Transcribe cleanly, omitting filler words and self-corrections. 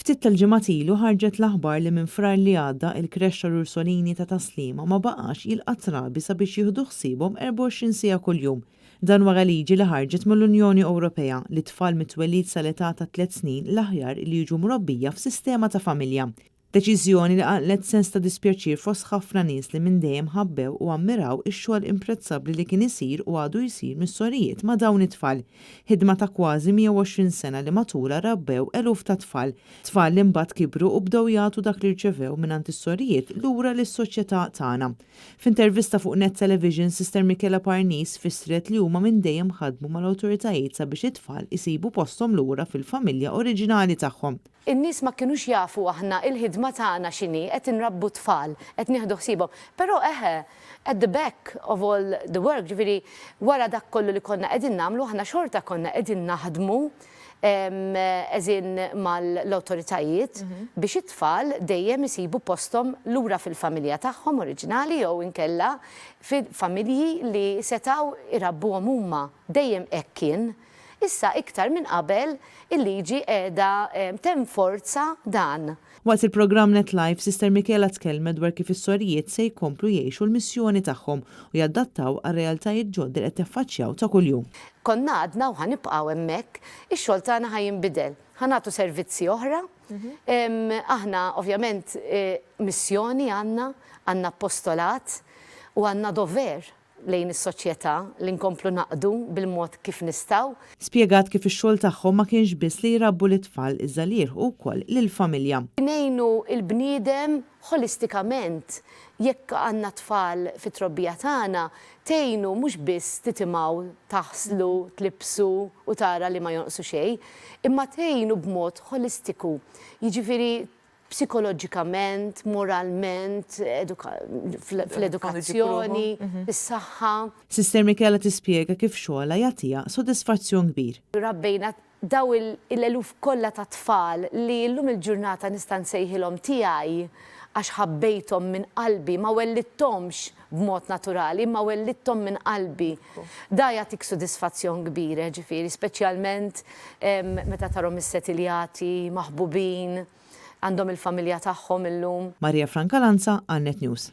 Ftit tal-ġimgħat ilu ħarġet l-aħbar li minn Frar li għadda il-Crèche tal-Ursolini ta' Tas-Sliema ma baqax jilqa' trabi sabiex jieħdu ħsiebhom 24 siegħa kuljum. Dan wara liġi li ħarġet mill-Unjoni Ewropea li tfal mit-twelid sal-età ta' tliet snin l-aħjar li jiġu mrobbija f'sistema ta' familja. Deċiżjoni li qanqlet sens ta' dispjaċir fost ħafna nies li minn dejjem ħabbew u ammiraw ix-xogħol imprezzabbli li kien isir u għadu jsir mis-sorijiet ma' dawn it-tfal. Ħidma ta' kważi 120 sena li matulha rabbew eluf ta' tfal. Tfal li mbagħad kibru u bdew jagħtu dak li rċevew mingħand is-sorijiet lura lis-soċjetà tagħna. F'intervista fuq Net Television, Sister Michela Parnis fissret li huma minn dejjem ħadmu mal-awtoritajiet sabiex it-tfal isibu posthom lura fil-familja oriġinali tagħhom. In-nies ma kinux jafu aħna il-ħidma tagħna x'inhi, qed inrabbu t-tfal, qed nieħdu ħsiebhom. Però eħe, at the back of all the work, ġifieri wara dak kollu li konna qegħdin nagħmlu aħna xorta konna qegħdin naħdmu as in mal-awtoritajiet biex it-tfal dejjem isibu posthom lura fil-familja tagħhom oriġinali jew inkella fi familji li setgħu jrabbuhom huma. Dejjem hekk kien. Issa iktar minn qabel il-liġi qiegħda tenforza dan. Waqt il-programm Net Live, Sister Michela tkellmet dwar kif is-sorijiet se jkomplu jgħixu l-missjoni tagħhom u jadattaw għar-realtajiet ġodda li qed jaffaċċjaw ta' kuljum. Konna għadna u ħa nibqgħu hemmhekk, ix-xogħol tagħna ħa jinbidel. Ħa nagħtu servizzi oħra. Aħna ovvjament missjoni għandna, għandna appostolat u għandna dover lejn is-soċjetà li nkomplu naqdu bil-mod kif nistgħu. Spjegat kif ix-xogħol tagħhom ma kienx biss li jrabbu lit-tfal iżda li jilħqu wkoll lill-familja. Ngħinu l-bniedem ħolistikament. Jekk għandna tfal fit-trobbija tagħna, tgħinu mhux biss titimgħu, taħslu, tlibbsu u tara li ma jonqsu xejn, imma tgħinu b'mod ħolistiku. Jiġifieri psikoloġikament, moralment, fl-edukazzjoni, fis-saħħa. Sister Michela tispjega kif xogħolha jagħtiha sodisfazzjon kbir. Rabbejna daw l-eluf kollha ta' tfal li llum il-ġurnata nista' nsejħilhom tiegħi għax ħabbejthom minn qalbi, ma wellidthomx b'mod naturali, imma wellidthom minn qalbi. Da jagħtik sodisfazzjon kbir, ġifieri, speċjalment meta tarhom issetiljati, maħbubin, għandhom il-familja tagħhom illum. Maria Francalanza għal Net News.